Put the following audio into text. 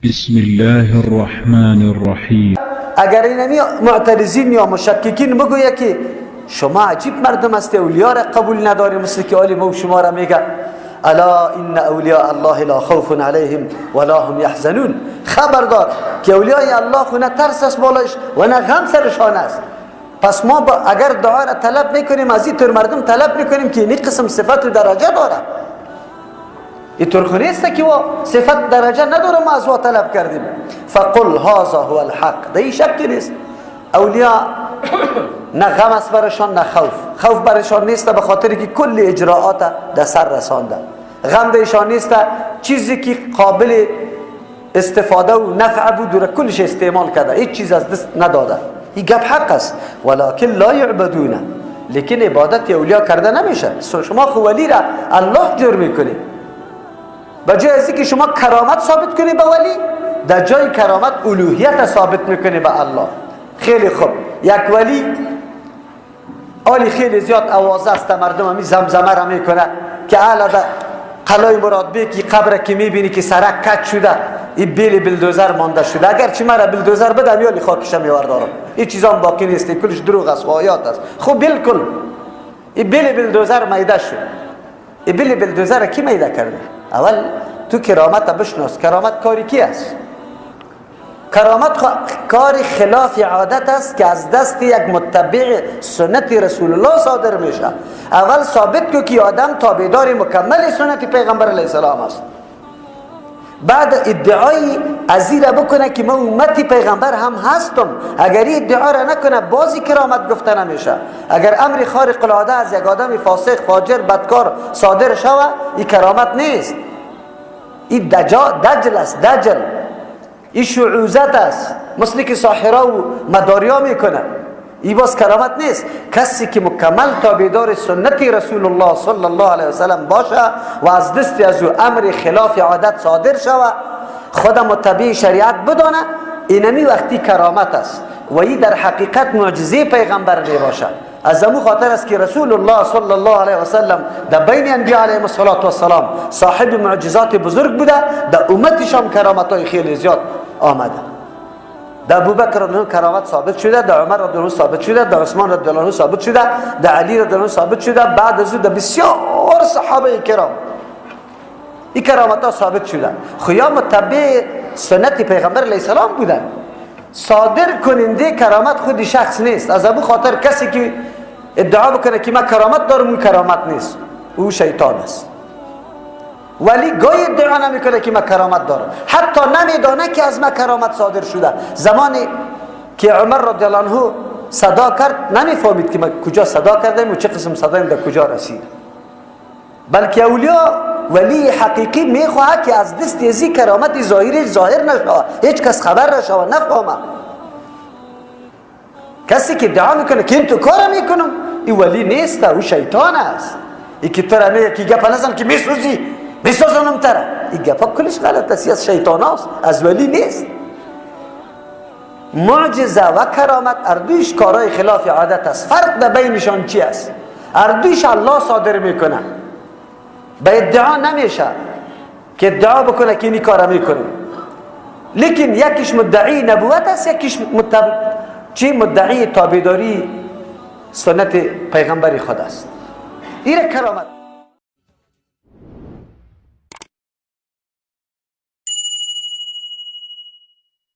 بسم الله الرحمن الرحیم. اگر اینمی معترضین یا مشککین بگویه که شما عجیب مردم هستی، اولیا را قبول نداری، مثل که آلی ما شما را میگه الا ان اولیاء الله لا خوف علیهم ولا هم یحزنون، خبردار که اولیای الله خو نه ترس است بالایش و نه غم سرشان است. پس ما اگر دعا را طلب میکنیم از این طور مردم طلب میکنیم که این قسم صفت و درجه داره. این طور خو نیست که صفت درجه نداره ما از او طلب کردیم. فقل هذا هو الحق، در این شک نیست. اولیا نه غم است برشان نه خوف، خوف برشان نیست به خاطر که کل اجراعات در سر رسانده، غم درشان نیست چیزی که قابل استفاده و نفع بود و کلش استعمال کرده، هیچ چیز از دست نداده. این گپ حق است. ولکن لا یعبدون، لیکن عبادت اولیا کرده نمیشه. شما خو ولی را الله جور میکنی، به جای از اینکه شما کرامت ثابت کنی به ولی، در جای کرامت الوهیت ثابت میکنی به الله. خیلی خوب، یک ولی آلی خیلی زیاد آوازه است، مردم همی زمزمه را میکنه که اعلی در قلای مراد بیکی قبر که میبینی که سرک کج شده، این بیل بلدوزر مانده شده، اگر چی مرا بلدوزر بدم یالی خاکش میوردارم، این چیزا هم باقی نیست، کلش دروغ است و آیات است. خب بالکل این بیل بلدوزر میده شد، این بیل بلدوزر کی میده کرده؟ اول تو کرامت بشناس. کرامت کاری کی است؟ کرامت کار خلاف عادت است که از دست یک متبع سنت رسول الله صادر میشه. اول ثابت کو که آدم تابعدار مکمل سنت پیغمبر علیه السلام است، بعد ادعای از را بکنه که ما امتی پیغمبر هم هستم. اگر این ادعا را نکنه بازی کرامت گفته نمیشه. اگر امر خارق العاده از یک آدم فاسق فاجر بدکار صادر شوه، این کرامت نیست، این دجل است، دجل، این شعوذت است، مثل که ساحره و مداریا میکنه، این باز کرامت نیست. کسی که مکمل تابعدار سنت رسول الله صلی الله علیه وسلم باشه و از دست از او امر خلاف عادت صادر شوه، خود متبع شریعت بدانه، اینمی وقتی کرامت است و این در حقیقت معجزه پیغمبر می باشه. از امو خاطر است که رسول الله صلی الله علیه وسلم در بین انبیاء علیهم الصلاة والسلام صاحب معجزات بزرگ بوده، در امتش هم کرامت های خیلی زیاد آمده. در ابوبکر رضی الله کرامت ثابت شده، در عمر رضی الله ثابت شده، در عثمان رضی الله ثابت شده، در علی رضی الله ثابت شده، بعد از او در بسیار صحابه کرام این کرامت ها ثابت شده. خو یا متبع سنت پیغمبر علیه السلام بودن. صادر کننده کرامت خود شخص نیست. از ابو خاطر کسی که ادعا بکنه که من کرامت دارم، اون کرامت نیست، او شیطان است. ولی گاهی ادعا نمیکنه که من کرامت دارم، حتی نمیدانه که از من کرامت صادر شده. زمانی که عمر رضی الله عنه صدا کرد، نمیفهمید که من کجا صدا کردم و چه قسم صدایم در کجا رسید. بلکه اولیا ولی حقیقی میخواهد که از دست ازی کرامت ظاهری ظاهر نشود، هیچ کس خبر نشود، نفهمه. کسی که ادعا میکنه که این تو کار میکنم، این ولی نیست، او شیطان است. این که تو را میگه که گپ نزن که میسوزی، میسوزانم تره، این گپا کلش غلط است، از شیطان است، از ولی نیست. معجزه و کرامت اردویش کارهای خلاف عادت است. فرق در بینشان چی است؟ اردویش الله صادر میکنه، به ادعا نمیشه که ادعا بکنه که این کار میکنه. لیکن یکیش مدعی نبوت است، یکیش چی مدعی تابعداری سنت پیغمبر خود است. این کرامت.